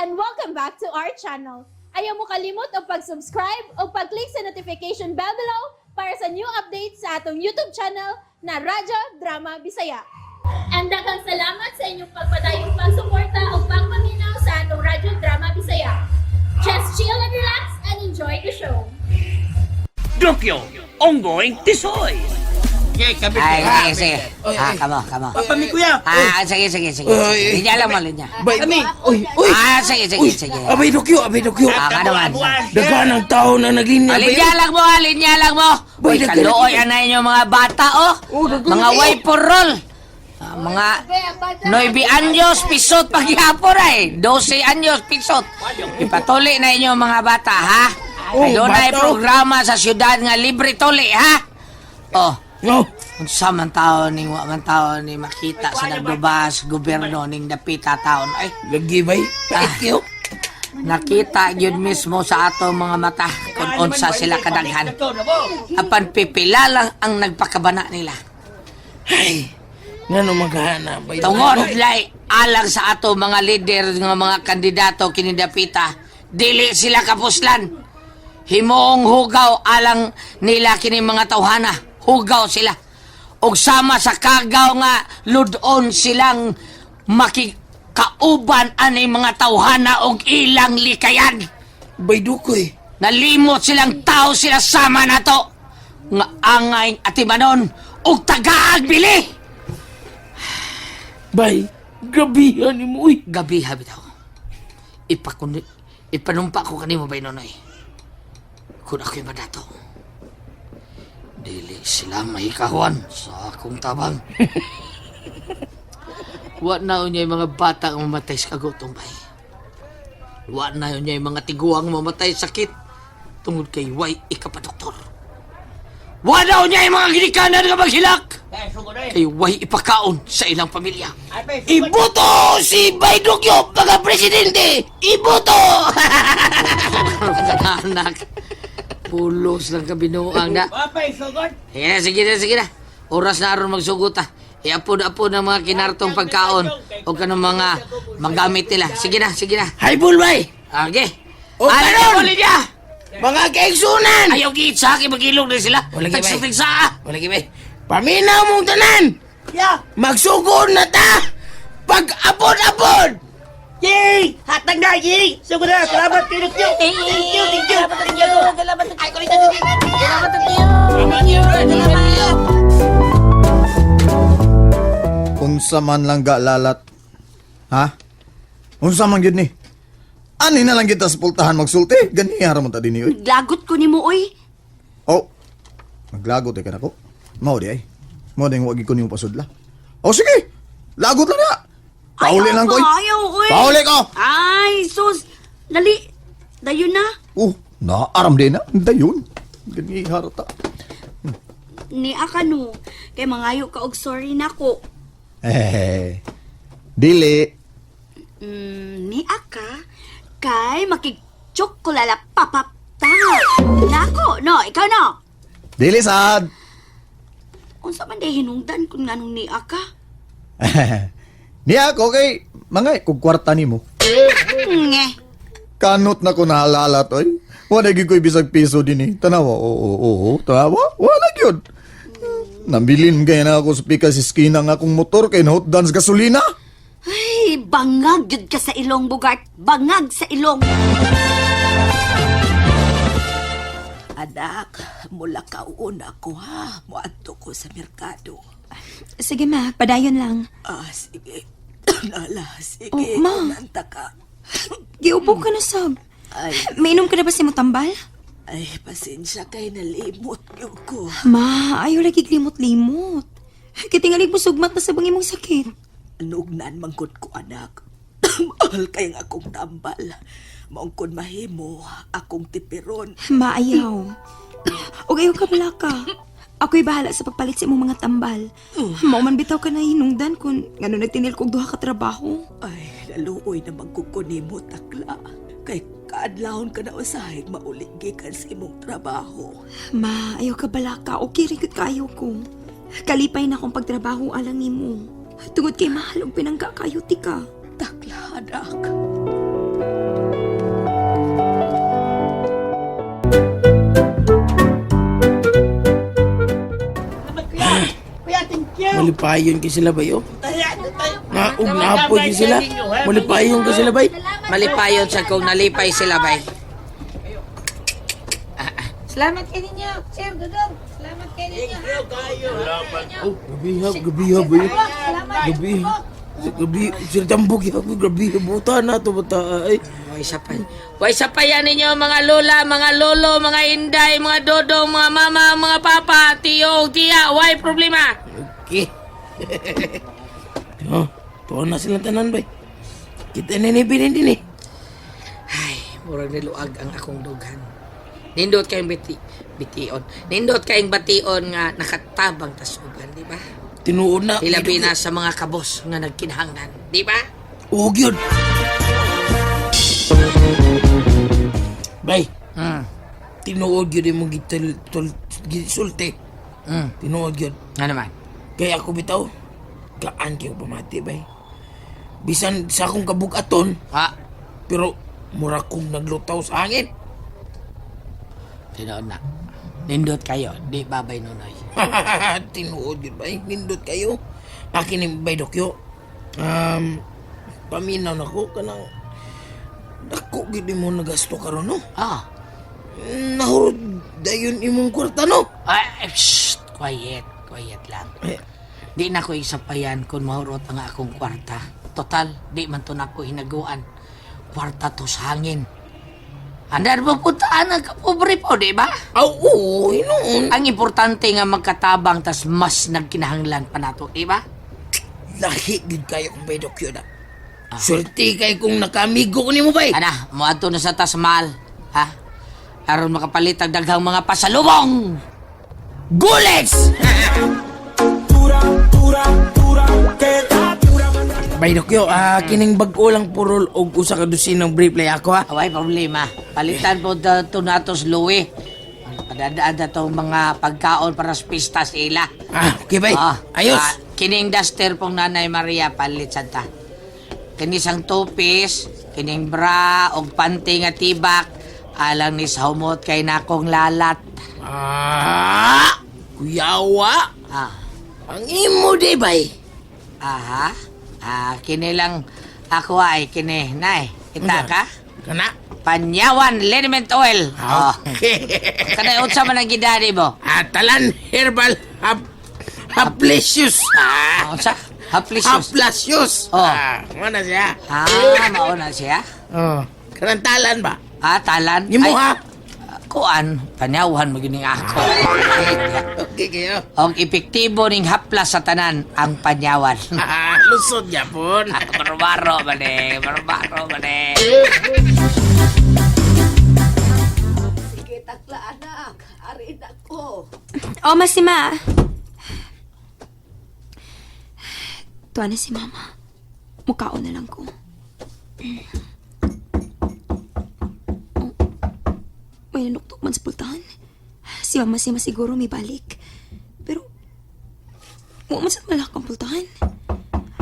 And welcome back to our channel. Ayaw mo kalimot og pag-subscribe o pag-click sa notification bell below para sa new updates sa atong YouTube channel na Radyo Drama Bisaya. And daghang salamat sa inyong pagpadayong pagsuporta o pagpaminaw sa atong Radyo Drama Bisaya. Just chill and relax and enjoy the show. Dokyo, ongoing tisoy. Okay, kabit. Ay, sige, sige. Ah, kamo, kamo. Pami kuya. Ah, sige, sige, sige. Oy. Linya lang mo, linya. Bay, Kami. Uy, uy. Ah, sige, sige, Uy, sige. Abay Dokyo, abay Dokyo. Ah, ka naman. Daghan ang tao na naglinya. Ah, linya lang mo, ah, linya lang mo. Bay, Uy, daghan kaluoy na- anay nyo mga bata, oh. Oh, daghan Mga na kayo. way for roll. Ah, mga 9 anyos, pisot paghihapon ay. 12 anyos, pisot. Ipatuli na inyo mga bata, ha? Oh, Doon ay bata, oh. programa sa syudad nga libre tuli, ha? Oh, No. unsa man tao ning wa man tao ni makita sa nagdubas gobyerno ning dapita taon ay. Lagi bay. Thank you. Nakita gyud mismo sa ato mga mata kung unsa sila kadaghan, apan pipila lang ang nagpakabana nila. Ay, ngano maghana bay. Tungod lay alang sa ato mga leader nga mga kandidato kini dapita, dili sila kapuslan. Himuong hugaw alang nila kini mga tawhana, hugaw sila og sama sa kagaw nga ludon silang makikauban ani mga tawhana og ilang likayan. Bay Dukoy. Nalimot silang tao sila sama nato nga angay atimanon og tagaag bili. Bay, gabihan ni mo uy. Gabi ha bitaw. Ipakun ipanumpa ko kanimo, bay Nonoy. Kung ako'y madato, dili sila mahikawan sa akong tabang. Wa na unya yung mga bata ang mamatay sa kagutom, bay. Wa na unya yung mga tiguang mamatay sa sakit tungod kay way ikapadoktor. Wa na unya yung mga ginikanan nga maghilak kay way ipakaon sa ilang pamilya. Iboto si Bay Dokyo mga presidente. Iboto. Anak. Pulos lang kabinuang na. Sige na, sige na, sige na. Oras na aron magsugot ah. Iapod-apod ng mga kinartong pagkaon o kanong mga magamit nila. Sige na, sige na. Hay bay. Okay. O, Ano karon! na niya? Mga kaigsunan. Ayaw giitsa, kay magilog na sila. Wala gibay. Tagsa-tagsa ah. Wala gibay. Paminaw mong tanan. Ya. Magsugod na ta. Pag abod-abod. Yay! Hatag na, yay! Sugod na, salamat kay Dokyo. Thank you, thank you. Thank you. Ay, kulit na. Salamat, Tiyo. Unsa man lang ga lalat. Ha? Unsa man gyud ni? Ani na lang kita sa pultahan magsulti. Ganiha ra man ta dinhi oy. Lagot ko nimo oy. Oh. Maglagot ay kanako. Mao di ay. Mao di ang wagi ko nimo pasudla. Oh sige. Lagot lang na. Pauli lang ko. oy. Ayaw, oy. Pauli ko. Ay, sus. Dali. Dayon na. Oh, naaram din na. Dayon. Ganiha ra ta. Ni aka no. Kay mangayo ka og sorry nako. Eh. Dili. Ni aka kay makig-chocolate papapta. Nako, no, ikaw no. Dili sad. Unsa man day hinungdan kung nganong ni aka? Niya ako kay mga kung kwarta nimo. Nge. Kanot na ko naalala to eh. Wala gyud ko'y bisag piso din eh. Tanawa, oo, oo, oo, tanawa, wala gyud. Nabilin kaya na ako sa pikas iskina nga akong motor kay nahot dance gasolina. Ay, bangag gyud ka sa ilong, Bugart. Bangag sa ilong. Anak, mula kauna ko ha. Muadto ko sa merkado. Sige ma, padayon lang. Ah, sige. Nala, sige. Oh, ma. Unanta ka. Giupo ka na sab. Ay, Mainom ka na ba si Mutambal? ay, pasensya kay nalimot gyud ko. Ma, ayaw lagi limot-limot. Kitingalig mo sugmat na sa bang imong sakit. Nugnan manggod ko, anak. Mahal kay ang akong tambal. Maungkon mahimo akong tipiron. Ma, ayaw. Og ayaw ka balaka. Ako'y bahala sa pagpalit sa imong mga tambal. Mauman bitaw ka na hinungdan kung ngano nagtinil kog duha ka trabaho. Ay, naluoy na magkukunimo takla. Kay kaadlawon ka na usahay mauli gikan sa imong trabaho. Ma, ayaw ka balaka. Okay rin gud kaayo ko. Kalipay na akong pagtrabaho alang nimo. Tungod kay mahal og pinangga kayo tika. Takla, anak. Malipayon kay sila bay oh. Na ug naapoy kay sila. Malipayon kay sila bay. Malipayon sa kung nalipay sila bay. Salamat kay ninyo, Sir Dudong. Salamat kay ninyo. Oh, gabi ha, gabi ha bay. Gabi. Gabi, sir Tambog ya, gabi buta na to bata ay. Way sa pa. Way sa pa yan ninyo mga lola, mga lolo, mga inday, mga dodong, mga mama, mga papa, tiyo, tiya, way problema. Okay. Oh, tuon na silang tanan bay. Kita na ni binin din eh. Ay, murag niluag ang akong dughan. Nindot kayong bation. Nindot kayong bation nga nakatabang tasuban, di ba? Tinuod na. Hilabi na sa mga kabos nga nagkinahanglan, di ba? Oo, gyud. Bay, tinuod gyud imong gitul gisulti. Tinuod gyud. Ano naman? Kaya ako bitaw, gaan kayo pamati bay. Bisan sa akong kabugaton, Ha? pero mura kong naglutaw sa hangin. Tinuod na. Nindot kayo, di babay nunoy. Tinuod yun bay, nindot kayo. Akin ni bay Dokyo. Paminaw na ko kanang dako gid mo nagasto karon no. Ah. Nahurot dayon imong kwarta no. Ay, shh, quiet, quiet lang. Eh, Di na ko isapayan kung mahurot ang akong kwarta. Total, di man to nako hinaguan. Kwarta to sa hangin. Andar mo puntaan ang kapobre po, di ba? Aw, oo, hinuon. Ang importante nga magkatabang tas mas nagkinahanglan pa nato, di ba? Lahi gid kayo kung bay Dokyo na. Swerte kay kung nakaamigo ko nimo bay. Ana, moadto na sa tas mahal, ha? Aron makapalit ang daghang mga pasalubong. Gulex! Bay Dokyo, kining bag-o lang purol og usa ka dosinang briefly ako ha. Away problema. Palitan po to natos Louie. Padadaan na tong mga pagkaon para sa pista sa ila. Ah, okay bay. Ayos. Kining duster pong Nanay Maria palit santa. Kini sang two-piece, kining bra og panty nga tibak alang ni sa humot kay nakong lalat. Ah, kuyawa. Ah, Ang imo di bay. aha. Ah, kini lang ako ay kini nay. Kita ka? Kana? Panyawan liniment oil. Oh. Okay. Kanay unsa man ang gidani mo? Ah, talan herbal hap haplesius. Ah, Unsa? Haplisius. haplasius. Oh. Ah, mana siya? Ah, mao na siya. Oh, kanang talan ba? Ah, talan. Nimo Ay, ha? Kuan, panyawan mo gini ako. Okay kayo. Ang epektibo ning haplas sa tanan ang panyawan. Ah, lusod yapon. Barbaro man eh, barbaro man eh. Sige, takla anak. Arin ako. O, masima. Tuwa na si mama. Mukhaon na lang ko. Oh, may nanuktok man sa pultahan. Si mama sima siguro may balik. Pero, wa man sa malak ang pultahan.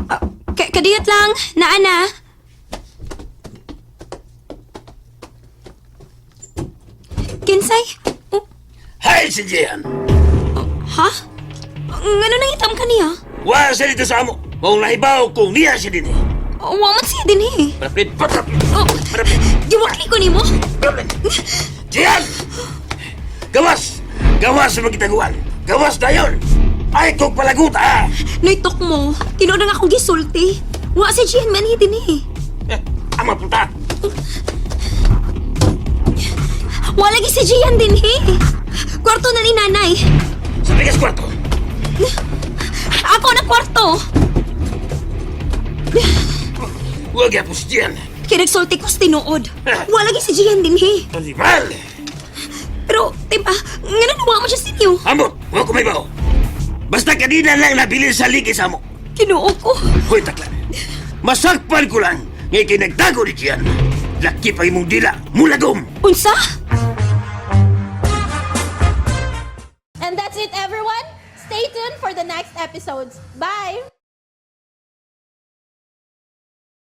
Ah, kadiyot lang! Naa na! Kinsay? Oh, Hay si Gian! ha? Ngano nang itam ka niya? Wa siya dito sa amo. Maong nahibaw kung niya siya din eh. Oh, wa man siya din eh. Malapit, patrap! Oh, Malapit! giwakli ko nimo. Malapit! Gian! Gawas! Gawas sa magkitaguan! Gawas dayon! Ay kong palaguta! Ah! Noitok mo. Tinuod ang akong gisulti. Wa si Gian man din eh. Eh, ama punta! Wa lagi si Gian din eh. Kwarto na ni nanay. Sa bigas kwarto! Ako na kwarto. Huwag yan po si Gian! Kaya nagsulti ko sa tinuod. Wa lagi si Gian din eh. Animal! Pero, diba, ngano nawa mo siya sa inyo? Amot! Huwag ko may bao! Basta kanina lang nabilin sa ligi sa amo. Kinuo ko. Hoy, takla! Masakpan ko lang ngay kinagtago ni Gian. Laki pa imong dila, mulagom! Unsa? And that's it, everyone. Stay tuned for the next episodes. Bye!